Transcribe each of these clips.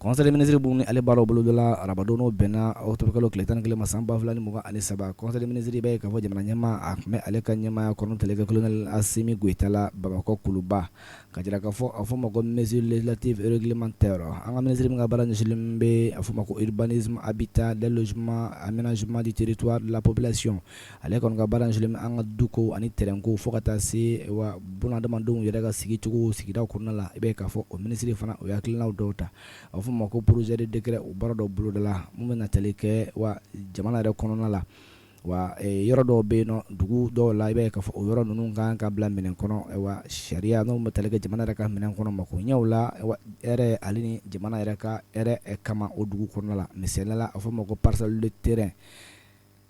Conseil des ministres ni ale baaraw bolodala arabadon, n'o bɛnna octobre kalo tile 11 ma, san 2023. Conseil des ministres, i b'a ye k'a fɔ jamana ɲɛmaa, a tun bɛ ale ka ɲɛmaaya kɔnɔ, tali kɛ colonel Assimi Goïta la Bamakɔ Kuluba, ka jira k'a fɔ a fɔ ma ko mesures législatives et réglementaires. An ka minisiri min ka baara ɲɛsinlen bɛ a fɔ ma ko urbanisme, habitat, des logements, aménagement du territoire, de la population, ale kɔni ka baara ɲɛsinlen bɛ an ka duko ani terrain ko, fo ka taa se wa bunadamadenw yɛrɛ ka sigicogo sigidaw kɔnɔna la. I b'a ye k'a fɔ o minisiri fana, o ye hakilinaw dɔw ta, a bɛ fɔ ma ko projet de décret. O baara dɔw bolodala mun bɛ na tali kɛ wa jamana yɛrɛ kɔnɔna la, wa yɔrɔ dɔw bɛ yen nɔ, dugu dɔw la, i b'a ye k'a fɔ o yɔrɔ ninnu kan ka bila minɛn kɔnɔ, wa sariya n'o bɛ tali kɛ jamana yɛrɛ ka minɛn kɔnɔ, mako ɲɛw la, hɛrɛ ale ni jamana yɛrɛ ka hɛrɛ kama o dugu kɔnɔna la. Misaliya la, a fɔ ma ko parcelle de terrain,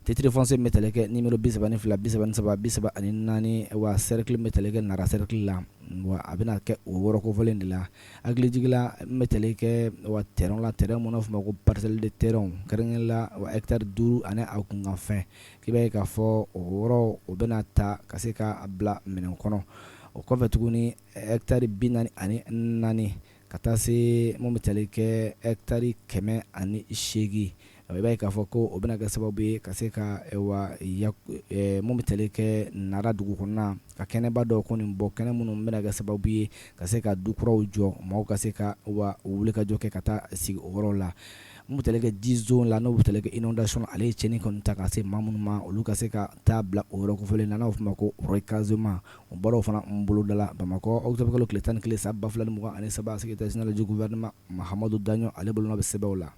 titre foncier bɛ tali kɛ numéro 32, 33, 34, wa cercle bɛ tali kɛ Nara cercle la. Wa a bɛna kɛ o yɔrɔ kofɔlen de la. Hakilijigila n bɛ tali kɛ wa terrain la, terrain mun n'a fɔ ma ko parcelle de terrain, kɛrɛnkɛrɛnnen la wa hectare 5 ani a kunkanfɛn, k'i b'a ye k'a fɔ o yɔrɔ, o bɛna ta ka se ka bila minɛn kɔnɔ. O kɔfɛ tuguni, hectare 44, ka taa se mun bɛ tali kɛ hectare 108, i b'a ye k'a fɔ ko o bɛna kɛ sababu ye ka se ka wa mun bɛ tali kɛ Nara dugu kɔnɔna, ka kɛnɛba dɔw kɔni bɔ, kɛnɛ minnu bɛna kɛ sababu ye ka se ka du kuraw jɔ, maaw ka se ka wa wuli ka jɔ kɛ ka taa sigi o yɔrɔ la. Mun bɛ tali kɛ dix zones la, n'o bɛ tali kɛ inondation, ale ye tiɲɛni kɔni ta ka se maa minnu ma, olu ka se ka taa bila o yɔrɔ kofɔlen na, n'a bɛ f'o ma ko recasement. O baaraw fana bolodala Bamakɔ octobre kalo tile 11 san 2023. Secrétaire général du gouvernement, Mahamadu Daɲɔ, ale bolonɔ bɛ sɛbɛnw la.